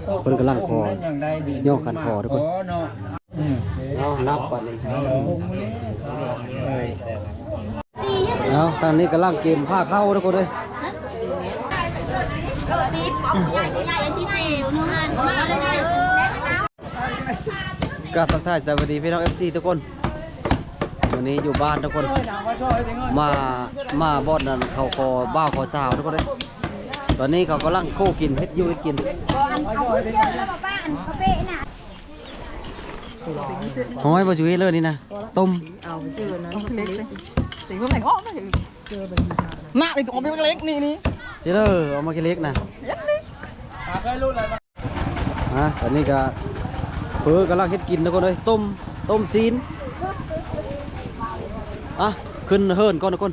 ເພິ່ນກຳລັງຂໍ ຍໍຂັນຂໍທຸກຄົນ. ເອົາ ນັບບາດນີ້. ເອົາ ທາງນີ້ກຳລັງເກມພາເຂົ້າທຸກຄົນເອີຍ. ກາບທັກທາຍສະບາຍດີພີ່ນ້ອງ ເອັຟຊີ ທຸກຄົນ. ມື້ນີ້ຢູ່ບ້ານທຸກຄົນ ມາ ມາບ່ອນນັ້ນ ເຂົາຂໍບ່າວຂໍສາວທຸກຄົນເອີຍ. ຕອນນີ້ເຂົາກຳລັງໂຄກິນ ເຮັດຢູ່ເຮັດກິນ. ຫ້ອຍ ບໍ່ຢູ່ເຮັດເລີຍນີ້ນະ ຕົ້ມ. ເອົາໄປຊື້ອັນນັ້ນ ເລັກເລີຍ ຕິເພິ່ນໃຫ້ອອກເລີຍ. ນະ ນີ້ອອກເປັນເລັກນີ້ ນີ້ ຊິເດີ ອອກມາເລັກນະ. ຮະ ຕອນນີ້ກະເຝີກຳລັງເຮັດກິນທຸກຄົນເອີຍ. ຕົ້ມ ຕົ້ມຊີ້ນ. ອ່ະ ຂຶ້ນເຮືອນກ່ອນທຸກຄົນ.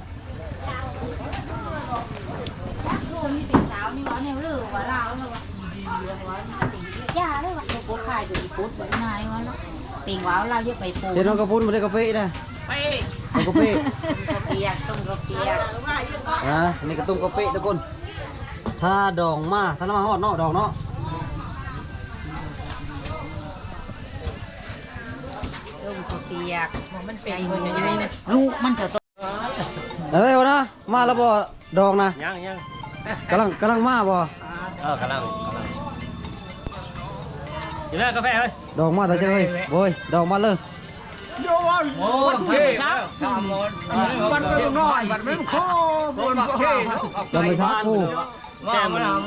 ເຮັດນ້ອງກະພຸ້ນບໍ່ໄດ້ກະເປະນະ. ເປັນ ເອົາກະເປະນະ ເອົາກະເປະ ເຂົ້າປຽກ ຕົ້ມເຂົ້າປຽກ. ອ່າ ນີ້ກະຕົ້ມເຂົ້າປຽກທຸກຄົນ. ຖ້າດອງມາ ຖ້າມາຮອດເນາະ ດອງເນາະ. ຕົ້ມເຂົ້າປຽກ ມັນເປັນ ໃຫຍ່ໆ ລູກມັນຈະ ເອີຍ ຫົວໜ້າ ມາແລ້ວບໍ່ ດອງນະ? ຍັງ ຍັງ ກຳລັງ ກຳລັງມາບໍ່? ເອີ ກຳລັງ ກຳລັງ. ກິນແລ້ວກາແຟເອີຍ. ດອງມາແຕ່ໃສເອີຍ? ໂອ້ຍ ດອງມາເລີຍ. ໂອ້ ບັດເພິ່ນນ້ອຍ ບັດແມ່ນຂໍ ບັດເພິ່ນບໍ່ເຄີ ຈະໄປສັກຜູ້ ວ່າມານຳ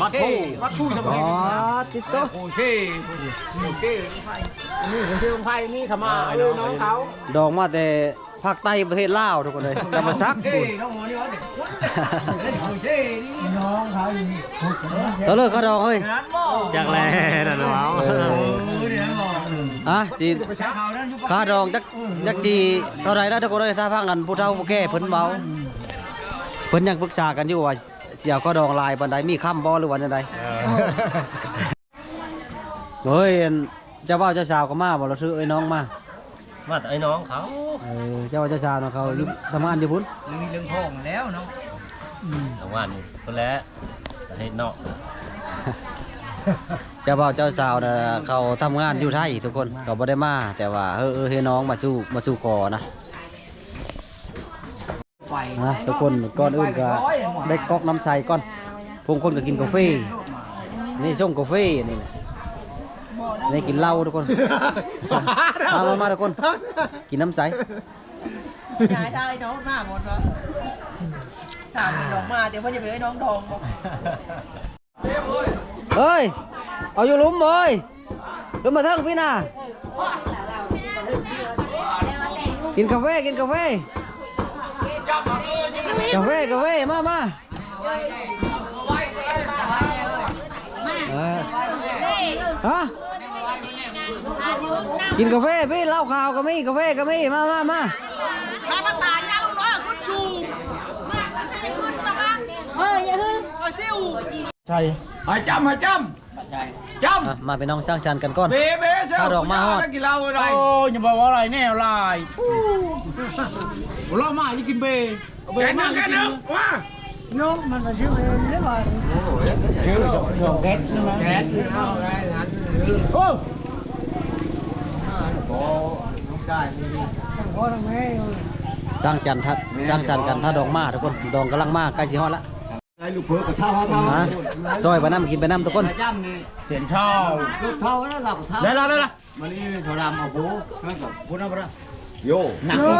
ບັດຜູ້ ບັດຜູ້ສະເພາະ. ອໍ ຕິດໂຕ ໂອເຄ ໂອເຄ. ອັນນີ້ເປັນເຊຂອງໃຜ ນີ້ຂະມາ ເອີ ນ້ອງເຂົາ ດອງມາແຕ່ ພາກໃຕ້ປະເທດລາວທຸກຄົນເອີຍ ຈະມາສັກພຸ້ນ. ຕະເລີກເຂົາດອງເອີຍ. ຈັກແລນັ້ນເວົ້າ. ເອີ ອ່ະ ຊິຄ່າດອງຈັກ ຈັກຊິເທົ່າໃດລະທຸກຄົນເອີຍ. ຖ້າຟັງອັນຜູ້ເຖົ້າຜູ້ແກ່ເພິ່ນເວົ້າ ເພິ່ນຍັງປຶກສາກັນຢູ່ວ່າຊິເອົາຄ່າດອງຫຼາຍປານໃດ ມີຄຳບໍ່ ຫຼືວ່າແນວໃດ? ເອີ ເຮີ້ຍ ອັນເຈົ້າບ່າວເຈົ້າສາວກໍມາບໍ່? ລະຖືເອີຍນ້ອງມາ. ມາແຕ່ເອີຍນ້ອງເຂົາ. ເອີ ເຈົ້າບ່າວເຈົ້າສາວເນາະ ເຂົາຢູ່ ທຳງານຢູ່ພຸ້ນ ເລື່ອງເງິນເລື່ອງທອງແລ້ວເນາະ. ອືມ ທຳງານຢູ່ພຸ້ນແຫຼະ ປະເທດນອກ. ເຈົ້າບ່າວເຈົ້າສາວນະ ເຂົາທຳງານຢູ່ໄທທຸກຄົນ ເຂົາບໍ່ໄດ້ມາ ແຕ່ວ່າເຮີ້ເອີຍເຮີ້ຍນ້ອງມາສູ່ ມາສູ່ຂໍນະ. ນະ ທຸກຄົນ ກ່ອນອື່ນກໍໄດ້ກອກນ້ຳໃສກ່ອນ. ພວກຄົນກໍກິນກາເຟ ນີ້ຊົງກາເຟ ນີ້ນະ ນີ້ກິນເຫຼົ້າທຸກຄົນ. ມາ ມາ ມາທຸກຄົນ ກິນນ້ຳໃສ. ຍາຍ ຖ້າໄອ້ນ້ອງມາໝົດເນາະ ຖ້າໄອ້ນ້ອງມາ ແຕ່ເພິ່ນຈະໄປເອີ້ນນ້ອງດອງບໍ່? ເອີຍ ເອົາຢູ່ລຸ່ມເອີຍ ຂຶ້ນມາເທິງພີ້ນະ. ກິນກາເຟ ກິນກາເຟ ກາເຟ ກາເຟ ມາ ມາ. ເອີ ຮະ ກິນກາເຟພີ້ ເຫຼົ້າຂາວກໍມີ ກາເຟກໍມີ ມາ ມາ ມາ. ມາ ມາຕາຍຍາລູກນ້ອຍ ຄຸນຊູ ເອີ ຢ່າຫຶງ ເອົາຊິວ ໃຊ່ ໃຫ້ຈ້ຳ ໃຫ້ຈ້ຳ ຈ້ຳ. ອ່ະ ມາພີ່ນ້ອງ ສັງສັນກັນກ່ອນ ເບ ເບ ເຊີ ພາດອກມາຮອດ ກິນເຫຼົ້າໄດ້. ໂອ້ຍ ຢ່າບອກວ່າຫຼາຍແນວຫຼາຍ ເຫຼົ້າມາຊິກິນເບ ເບມາກິນ ມາ ໂຍມ ມັນກໍຊື່ເອງເດ້ ໂອ້ຍ ຊື່ສອງແກັດນະ ແກັດ ໂອ້ ສັງຈັນ ສັງສັນກັນ ຖ້າດອງມາທຸກຄົນ ດອງກຳລັງມາ ໃກ້ຊິຮອດລະ. ໄດ້ລູກເພີກະເທົ້າເຮົາເທົ້າ ມາ ຊ່ອຍໄປນຳ ກິນໄປນຳທຸກຄົນ ເສນເຊົາ ເຖົ້າແລ້ວ ລາວກະເຖົ້າ ໄດ້ລະ ໄດ້ລະ ມານີ້ເຊົາດຳເອົາໂພ ນັ້ນກະພຸ້ນນະ ໂຍ ນັກ ເອີ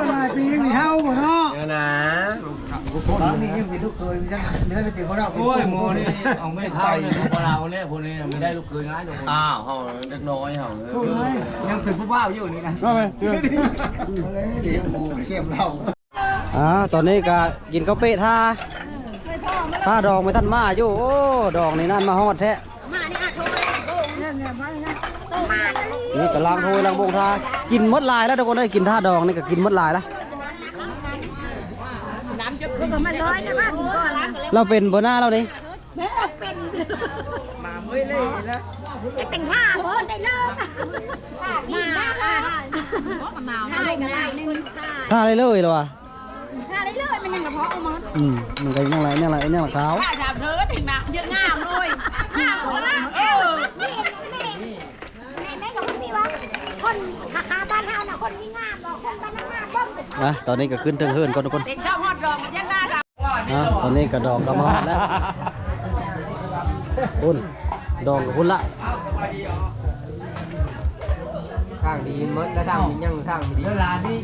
ຫຼາຍປີນີ້ເຖົ້າບໍ່ເນາະ ເອີນະ ຕອນນີ້ຍັງເປັນລູກເຂີຍ ຍັງບໍ່ໄດ້ເປັນພໍ່ເຖົ້າ ໂອ້ຍ ໝໍນີ້ເອົາແມ່ເຖົ້ານີ້ ພໍ່ລາວແລ້ວ ຜູ້ນີ້ບໍ່ໄດ້ລູກເຂີຍງ່າຍດອກ ອ້າວ ເຮົາເດັກນ້ອຍເຮົາ ຍັງເປັນຜູ້ບ່າວຢູ່ນີ້ນະ ເອີ ເອີ ເອີ ເຂັ້ມເຫຼົ້າ. ອ່າ ຕອນນີ້ກະກິນເຂົ້າເປະທ່າ ທ່າດອງບໍ່ທັນມາຢູ່. ໂອ້ ດອງນີ້ນານມາຮອດແທ້ ນີ້ກະລ້າງຖ້ວຍລ້າງບົງທ່າ ກິນໝົດຫຼາຍແລ້ວທຸກຄົນເອີຍ ກິນທ່າດອງນີ້ກະກິນໝົດຫຼາຍລະ ລາວເປັນບໍ່ໜ້າລາວນີ້ ເປັນ ເປັນທ່າຄົນໄດ້ເລີຍ ທ່າໄດ້ເລີຍລະວະ ຖ້າໄດ້ເລີຍ ມັນຍັງກະເພາະບໍ່ໝົດ ອືມ ມັນກະຍັງຫຼາຍ ຍັງຫຼາຍ ຍັງຫຼາຍຂາວ ຖ້າຢາກເດີ ຖິງນ ນະ ຕອນນີ້ກໍຂຶ້ນເທິງເຮືອນກ່ອນທຸກຄົນ. ເດັກຊອກຮອດດອງເຮັດໜ້າ ນະ ຕອນນີ້ກໍດອງກໍມາຮອດແລ້ວ ພຸ້ນ ດອງກໍພຸ້ນລະ. ທາງດີໝົດ ແລະທາງນີ້ຍັງທາງດີ ຫຼານນີ້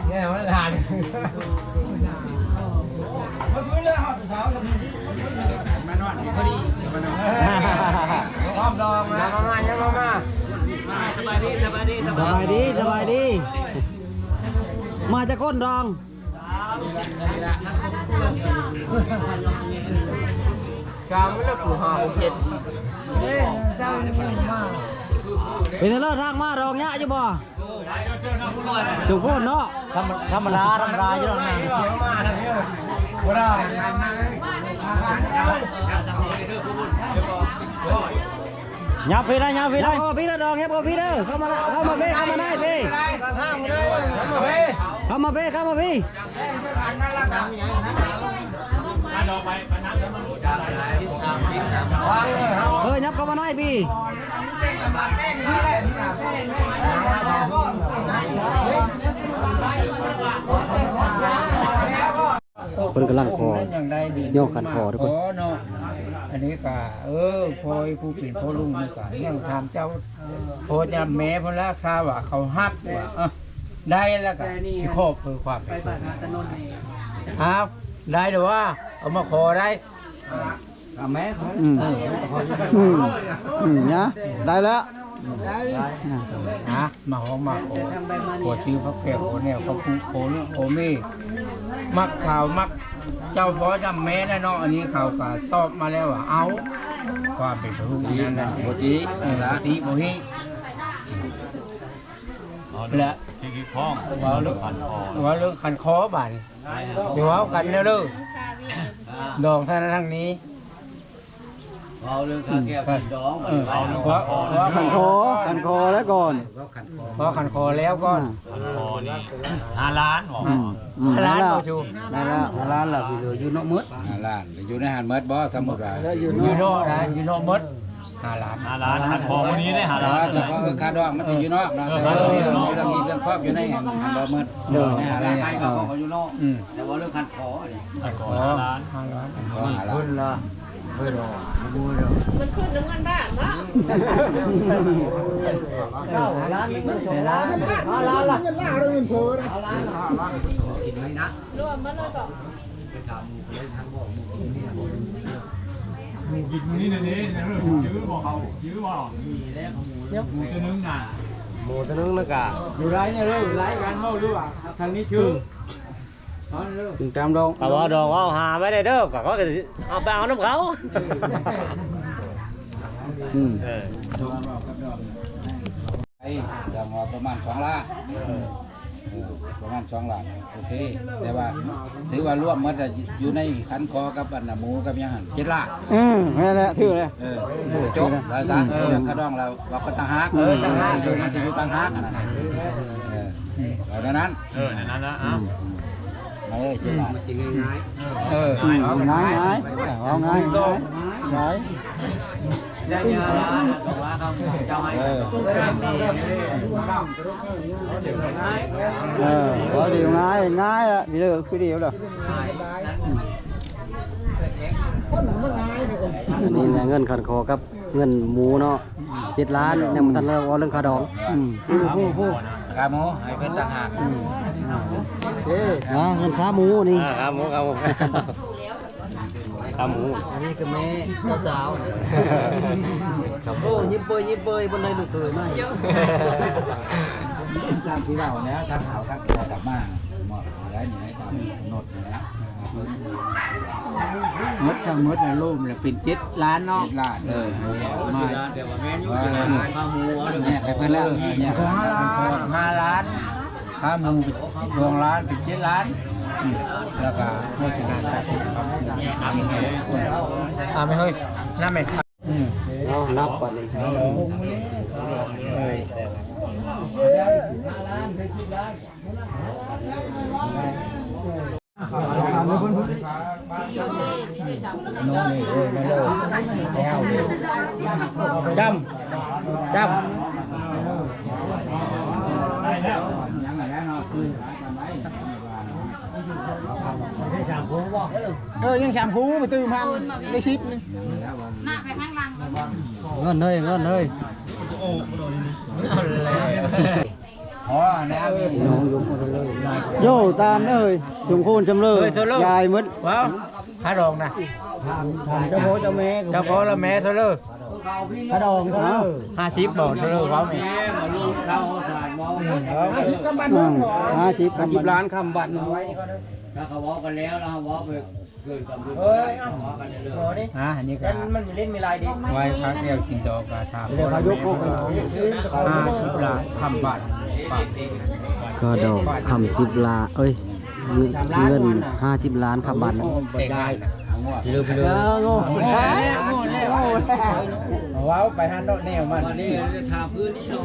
ແນ່ ຫຼານ ມານອນນີ້ພໍດີ ມານອນ ພ້ອມດອງ ມາ ມາ ມາ ຍັງມາ ມາ. ສະບາຍດີ ສະບາຍດີ ສະບາຍດີ ສະບາຍດີ. ມາຈັກຄົນດອງ? ສາມ ແລ້ວກູຫ້າ ຫົກ ເຈັດ ເອີ ເຈົ້າຍັງມາ ເປັນຈັ່ງໃດທາງມາດອງຍະຢູ່ບໍ່? ສົມຄວນເນາະ ທຳມະ ທຳມະດາ ທຳມະດາຢູ່ດອກ ບໍ່ໄດ້ ຫຍັບພີ້ນະ ຫຍັບພີ້ນະ ຫຍັບເຂົ້າມາພີ້ເດີດອງ ຫຍັບເຂົ້າມາພີ້ເດີ ເຂົ້າມາ ເຂົ້າມາພີ້ ເຂົ້າມາໃນພີ້ ເຂົ້າມາພີ້ ເຂົ້າມາພີ້ ເອີ ຫຍັບເຂົ້າມາໃນພີ້. ເພິ່ນກຳລັງຂໍ ຍໍຂັນຂໍທຸກຄົນ ເນາະ ອັນນີ້ກະ ເອີ ພໍ່ຜູ້ເປັນພໍ່ລຸງນີ້ກະຍັງຖາມເຈົ້າ ພໍ່ຈຳແມ່ເພິ່ນລະ ຖ້າວ່າເຂົາຮັບວ່າ ເອີ ໄດ້ລະກະຊິຂໍເພື່ອຄວາມເປັນ ອ້າວ ໄດ້ເດີວ່າ ເອົາມາຂໍໄດ້ ອືມ ອືມ ອືມ ນະ ໄດ້ແລ້ວ ໄດ້ ນະ ມາຮ້ອງມາຂໍ ຂໍຊື່ພະແກ້ວ ຂໍແນວ ຂໍຜູ້ ຂໍລູກ ຂໍເມ ມັກຂາວ ມັກເຈົ້າພໍ່ຈຳແມ່ນະເນາະ ອັນນີ້ເຂົາກະຕອບມາແລ້ວວ່າ ເອົາ ຄວາມເປັນລູກນັ້ນນະ ບໍ່ຕິ ເອີ ບໍ່ຕິ ບໍ່ຫິ ແລະ ທີ່ຄອງ ເວົ້າເລື່ອງຂັນຂໍ ເວົ້າເລື່ອງຂັນຂໍບາດນີ້ ຊິເວົ້າກັນແນວເລີ ດອງທາງນັ້ນທາງນີ້ ເວົ້າເລື່ອງຄາແກ້ວ ອືມ ຂັນດອງ ເອີ ເວົ້າເລື່ອງ ເວົ້າ ເວົ້າ ຂັນຂໍ ຂັນຂໍແລ້ວກ່ອນ ເວົ້າຂັນຂໍ ເວົ້າຂັນຂໍແລ້ວກ່ອນ ອືມ ຂັນຂໍນີ້ ຫ້າລ້ານບໍ? ອືມ ອືມ ຫ້າລ້ານ ໄດ້ແລ້ວ ບໍ່ ໄດ້ແລ້ວ ຫ້າລ້ານລະ ຢູ່ນອກໝົດ ຫ້າລ້ານ ຢູ່ໃນຫັ້ນໝົດບໍ? ສົມມຸດວ່າ ຢູ່ນອກນະ ຢູ່ນອກໝົດ ຫ້າລ້ານ ຫ້າລ້ານ ຂັນຂໍມື້ນີ້ໄດ້ຫ້າລ້ານ ເອີ ສະເພາະຄ່າດອງມັນຊິຢູ່ນອກເນາະ ເອີ ເລື່ອງ ເລື່ອງຄອບຢູ່ໃນຫັ້ນ ຫັ້ນບໍ່ໝົດ ໂດຍ ໃນຫ້າລ້ານ ໃນຫ້າລ້ານ ອືມ ແຕ່ວ່າເລື່ອງຂັນຂໍນີ້ ຂັນຂໍຫ້າລ້ານ ຫ້າລ້ານ ເພິ່ນລະ ເພິ່ນລະ ມັນຂຶ້ນນຳເງິນບາດເນາະ ເກົ້າລ້ານ ເງິນລາວ ເງິນເຟີນະ ເອົາລ້ານ ກິນໄວ້ນະ ລວມມາເລີຍບໍ? ໄປຖາມໝູ່ເລີຍ ທາງບອກໝູ່ກິນເມຍ ໝູ່ກິນມື້ນີ້ນະເດ້ ເອີ ຈື່ບໍ່ເຂົາ ຈື່ບໍ່? ມີແລ້ວ ໝູ່ຕົວໜຶ່ງນະ ໝູ່ຕົວໜຶ່ງນະກະ ຢູ່ໄລນະເດີ ໄລການເວົ້າຫຼືວ່າ ທາງນີ້ຄື ເອົາເດີ ຕາມດອງ ເອົາດອງ ເອົາຫາໄວ້ໄດ້ເດີ ກະເຂົາກະຊິເອົາໄປເອົານຳເຂົາ ອືມ ເອີ ໄອ້ ດອງວ່າປະມານສອງລ້ານ ເອີ ເອີ ປະມານສອງລ້ານ ໂອເຄ ແຕ່ວ່າຖືວ່າລວມໝົດລະ ຢູ່ໃນຂັນຂໍກັບອັນນະ ໝູກັບຫຍັງຫັ້ນ ເຈັດລ້ານ ເອີ ແມ່ນແຫຼະ ຖືກແລ້ວ ເອີ ຈົບແລ້ວຊະ ເອີ ເລື່ອງຄ່າດອງລະວ່າກັນຕ່າງຫາກ ເອີ ຕ່າງຫາກ ມັນຊິຢູ່ຕ່າງຫາກ ເອີ ເອົາແນວນັ້ນ ເອີ ແນວນັ້ນລະ ເອົາ ອືມ ເອີ ເຈັດລ້ານ ມັນຊິງ່າຍໆ ເອີ ງ່າຍໆ ເອົາງ່າຍໆ ເອົາງ່າຍໆ ງ່າຍ ເອີ ເອີ ເວົ້າດີ ງ່າຍ ງ່າຍລະ ດີເດີ ຄືດຽວລະ ອັນນີ້ແຫຼະເງິນຂັນຂໍກັບເງິນໝູເນາະ ເຈັດລ້ານ ຍັງບໍ່ທັນໄດ້ເວົ້າເລື່ອງຄ່າດອງ ອືມ ຜູ້ ຜູ້ ຜູ້ ຄ່າໝູໃຫ້ເພິ່ນຕ່າງຫາກ ອືມ ເອີ ອ່າ ເງິນຄ່າໝູນີ້ ອ່າ ຄ່າໝູ ຄ່າໝູ ຕຳຫູ ອັນນີ້ຄືແມ່ເຈົ້າສາວ ໂອ້ ຍິ້ມເປີຍຍິ້ມເປີຍ ບໍ່ໄດ້ລູກເຂີຍມາ ຕາມທີ່ເວົ້າແລ້ວ ທາງເຂົາທັກແຕ່ກັບມາ ໝົດໄດ້ນີ້ ໃຫ້ຕາມກຳນົດນີ້ແຫຼະ ໝົດທັງໝົດລະລວມລະເປັນເຈັດລ້ານເນາະ ເຈັດລ້ານ ເອີ ມາ ແຍກໃຫ້ເພິ່ນແລ້ວ ຫ້າລ້ານ ຫ້າລ້ານ ຄ່າໝູສອງລ້ານເປັນເຈັດລ້ານ ແລ້ວກະໂພຊະນາສາທິດ ອາແມ່ເຮີ້ຍ ນຳແມ່ ອືມ ເອົານັບບາດນີ້ ຈ້ຳ ຈ້ຳ. ເອີ ຍັງສາມຄູ່ ໄປຕື່ມຫັ້ນ ໄດ້ສິບນີ້ ໜ້າໄປທາງຫຼັງ ເງິນເຮີ້ຍ ເງິນເຮີ້ຍ ໂຍ ຕາມເດີ ສົມຄວນຈຳເລີຍ ເຮີ້ຍ ໂຕໂລ ຍາຍໝົດ ວ້າວ ຄ່າດອງນະ ຖາມເຈົ້າພໍ່ເຈົ້າແມ່ ເຈົ້າພໍ່ລະແມ່ໂຕໂລ ຄ່າດອງເທົ່າໃດ ຫ້າສິບບໍ່ ເທື່ອເວົ້ານີ້ ຫ້າສິບກຳບັດ ອືມ ຫ້າສິບ ຫ້າສິບລ້ານຄຳບັດ ຖ້າເຂົາເວົ້າກັນແລ້ວ ແລ້ວເຮົາເວົ້າໄປເກີນຄຳເດີມ ເອີຍ ເວົ້າກັນເລີຍ ຮະ ອັນນີ້ກໍ ມັນມີເຫຼັ້ນມີລາຍດີ ໄວ້ຄາແກ້ວກິນດອກກະຖາມ ເດີ ເຂົາຍົກພວກກັນ ຫ້າສິບລ້ານຄຳບັດ ຄ່າດອກຄຳສິບລ້ານ ເອີຍ ເງິນ ເງິນຫ້າສິບລ້ານຄຳບັດ ແຕ່ງງານນະ ເລີຍໄປເລີຍ ເວົ້າໄປຫັ້ນເນາະ ແນວມັນ ບັດນີ້ຖາມຄືນນີ້ເນາະ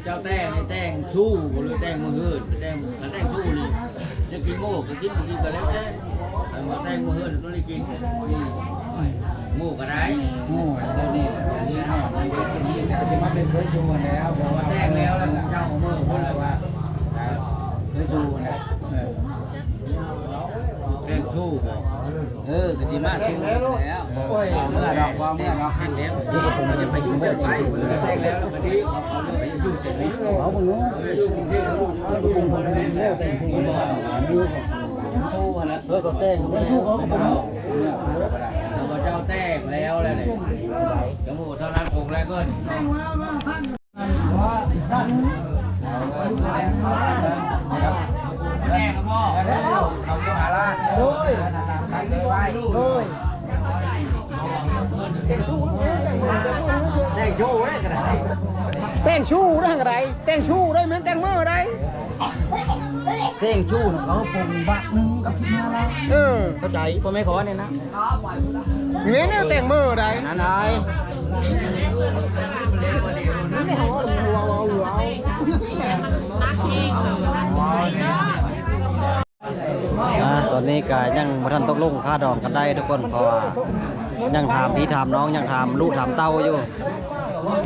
ເຈົ້າແຕ່ງນີ້ແຕ່ງຊູ້ບໍ່ ຫຼືແຕ່ງມື້ຮືນ ແຕ່ງ ຄັນແຕ່ງຊູ້ນີ້ ຈະກິນໝູກະກິນ ບໍ່ກິນກະແລ້ວແຕ່ ຄັນວ່າແຕ່ງມື້ຮືນຕ້ອງໄດ້ກິນ ໝູກະໄດ້ ໝູກ ເຈົ້ານີ້ ນີ້ເນາະ ນີ້ກະຊິມາເປັນເຄີຍຊູ້ແລ້ວ ເພາະວ່າແຕ່ງແລ້ວ ແລ້ວເຈົ້າເອົາມື້ພຸ້ນແລ້ວວ່າ ເຄີຍຊູ້ແລ້ວ ເອີ ແຕ່ງຊູ້ບໍ່ ເອີ ກະຊິມາຊູ້ແລ້ວ ໂອ້ຍ ເມື່ອດອກ ບໍ່ເມື່ອດອກ ສູ້ຫັ້ນແຫຼະ ເອີ ກໍແຕ່ງແລ້ວ ເຈົ້າແຕ່ງແລ້ວແຫຼະ ຈະໝູກເທົ່ານັ້ນຄົງແລ້ວເກີນ ແຕ່ງຊູ້ໄດ້ກໍໄດ້ ແຕ່ງຊູ້ໄດ້ ແມ່ນແຕ່ງມື້ໄດ້ ແຕ່ງຊູ້ນະ ເຂົາປົງບາດໜຶ່ງກັບສິບຫ້າລ້ານ ເອີ ເຂົ້າໃຈ ພໍ່ແມ່ຂໍແນ່ນະ ນີ້ແນວແຕ່ງມື້ໃດ ນັ້ນໄດ ອ່າ ຕອນນີ້ກະຍັງບໍ່ທັນຕົກລົງຄ່າດອງກັນໄດ້ທຸກຄົນ ເພາະວ່າຍັງຖາມພີ່ຖາມນ້ອງ ຍັງຖາມລູກຖາມເຕົ້າຢູ່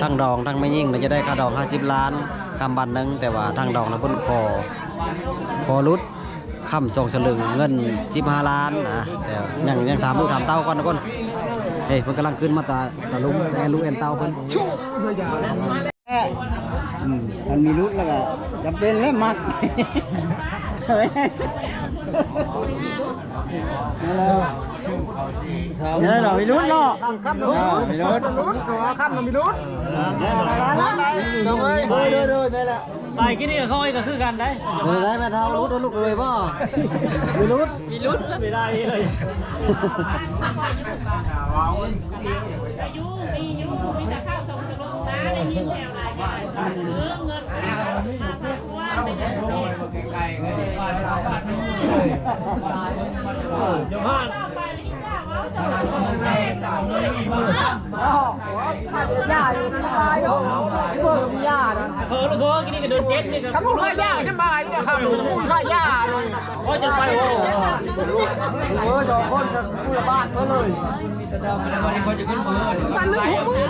ທັງດອງທັງແມ່ຍິງນະຈະໄດ້ຄ່າດອງຫ້າສິບລ້ານຄຳບັດໜຶ່ງ ແຕ່ວ່າທາງດອງນະເພິ່ນຂໍ ຂໍຫຼຸດ ຄຳສອງສະລຶງ ເງິນສິບຫ້າລ້ານນະ ແຕ່ຍັງ ຍັງຖາມລູກຖາມເຕົ້າກ່ອນທຸກຄົນ ເອີ ເພິ່ນກຳລັງຂຶ້ນມາຕາ ຕາລຸງ ແຕ່ລູກແອນເຕົ້າເພິ່ນ ອືມ ຄັນມີຫຼຸດແລ້ວກໍຈຳເປັນແລ້ວມັດ ແລ້ວ ແລ້ວມີຫຼຸດເນາະ ຄຳ ເອີ ມີຫຼຸດ ເຂົາວ່າຄຳນະມີຫຼຸດ ໂດຍ ໂດຍ ໂດຍ ແມ່ນແລ້ວ ໄປກິນນີ້ກໍຄ່ອຍກໍຄືກັນໄດ໋ ເອີ ໄດ້ແມ່ເຖົ້າ ຫຼຸດເອົາລູກເອີຍບໍ່ ມີຫຼຸດ ມີຫຼຸດ ບໍ່ໄດ້ເລີຍ ມີຢູ່ ມີຢູ່ ມີແຕ່ເຂົ້າສອງສະໂລງມາ ໄດ້ຍິນແຖວຫຼາຍ ເອີ ເງິນ ຄັນບໍ່ຂາຍຢາກະສະບາຍຢູ່ດອກ ຄັນບໍ່ຂາຍຢາກນີ້ ໂອ້ຍ ຈະໄປ ໂອ້ຍ ໂອ້ຍ ສອງຄົນ ຄົນລະບ້ານເບິດເລີຍ ບ້ານໜຶ່ງຫົກໝື່ນ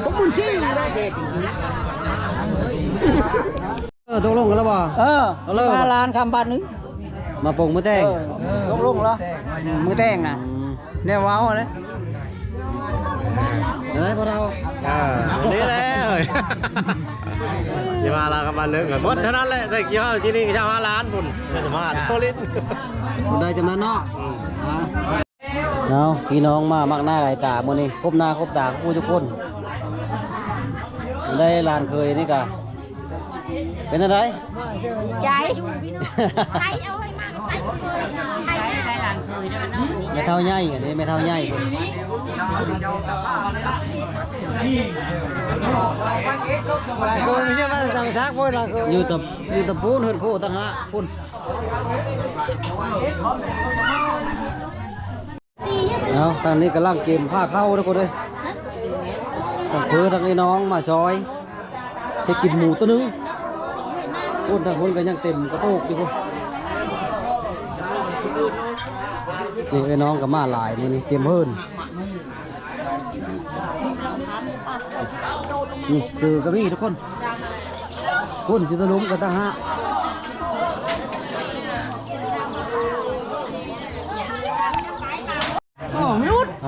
ຫົກໝື່ນສີ່ ເອີ ຕົກລົງກັນແລ້ວບໍ່ ເອີ ເອົາເລີຍ ສິບຫ້າລ້ານຄຳບາດໜຶ່ງ ມາປົງມື້ແຕ່ງ ເອີ ຕົກລົງແລ້ວ ມື້ແຕ່ງນະ ອືມ ແນວເວົ້າແຫຼະ ເອີ ພໍ່ເຖົ້າ ເອີ ນີ້ແຫຼະ ຊິມາລາວກັບບ້ານເລີກໝົດເທົ່ານັ້ນແຫຼະ ແຕ່ກ່ຽວທີ່ນີ້ຊາວຫ້າລ້ານພຸ້ນ ບໍ່ສາມາດໂຕຫຼິ້ນ ໄດ້ຈຳນັ້ນເນາະ ອືມ ເອົາ ພີ່ນ້ອງມາມັກໜ້າຫຼາຍຕາມື້ນີ້ ຄົບໜ້າຄົບຕາທຸກຜູ້ທຸກຄົນ ໄດ້ຫຼານເຂີຍນີ້ກະ ເປັນຈັ່ງໃດ? ດີໃຈ ໃສ່ເອົາໃຫ້ມາໃສ່ເຂີຍ ໃສ່ຫຼານເຂີຍ ແມ່ເຖົ້າໃຫຍ່ ອັນນີ້ແມ່ເຖົ້າໃຫຍ່ ຢູ່ຕະ ຢູ່ຕະປູນເຮືອນໂຄຕ່າງຫາກພຸ້ນ. ເອົາ ທາງນີ້ກຳລັງກຽມພາເຂົ້າເດີຄົນເອີຍ ທັງເພີ້ທັງໄອ້ນ້ອງມາຊ່ອຍ ເຮັດກິນໝູໂຕໜຶ່ງ ພຸ້ນ ທາງພຸ້ນກໍຍັງເຕັມກະໂຕກຢູ່ພຸ້ນ ນີ້ໄອ້ນ້ອງກໍມາຫຼາຍມື້ນີ້ ກຽມເຮີນ ນີ້ເສືອກໍມີທຸກຄົນ ພຸ້ນຢູ່ຕະລຸມກໍຕ່າງຫາກ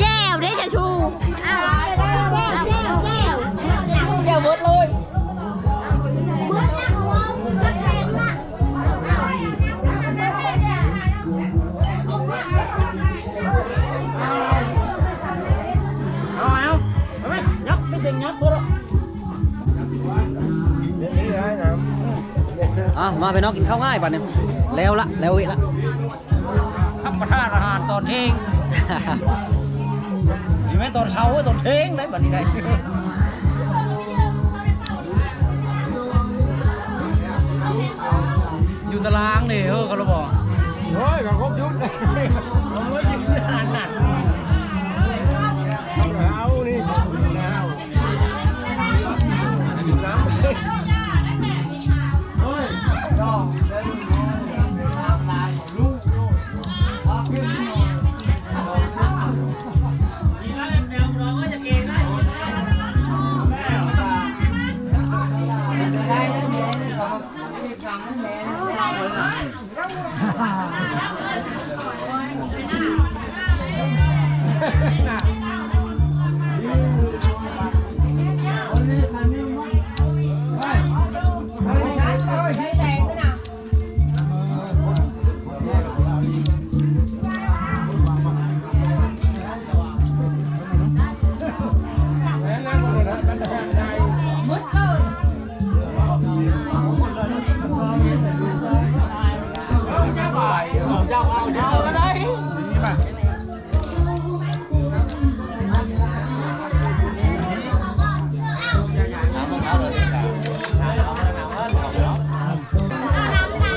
ແຈ່ວເດ້ຊະຊູ ແຈ່ວ ແຈ່ວ ແຈ່ວ ແຈ່ວເບິດເລີຍ. ເອົາ ເອົາ ເອົາໄປ ຍັບ ໄປເຕັງຍັບໂພດ. ອ່ະ ມາພີ່ນ້ອງ ກິນເຂົ້າງາຍບາດນີ້ ແລ້ວລະ ແລ້ວເວລະ ຮັບປະທານອາຫານຕອນເທີ່ຍງ ນີ້ແມ່ນຕອນເຊົ້າ ຕອນເທີ່ຍງໄດ໋ ບາດນີ້ໄດ໋ ຢູ່ຕາລາງເດ້ ເອີ ເຂົາລະບອກ ໂອ້ຍ ກໍຄົບຢຸດ ເອົາເລີຍ ກິນອາຫານນະ ເອົານີ້ ເອົາ.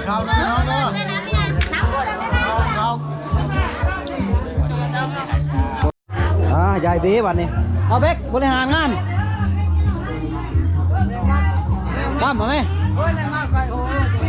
ເຂົ້າເດີ ເຂົ້າເດີ ເຂົ້າ ອ່າ ຍາຍເບ້ບັດນີ້ ເອົາເບັກ ບໍລິຫານງານ ຕຳເອົາແມ.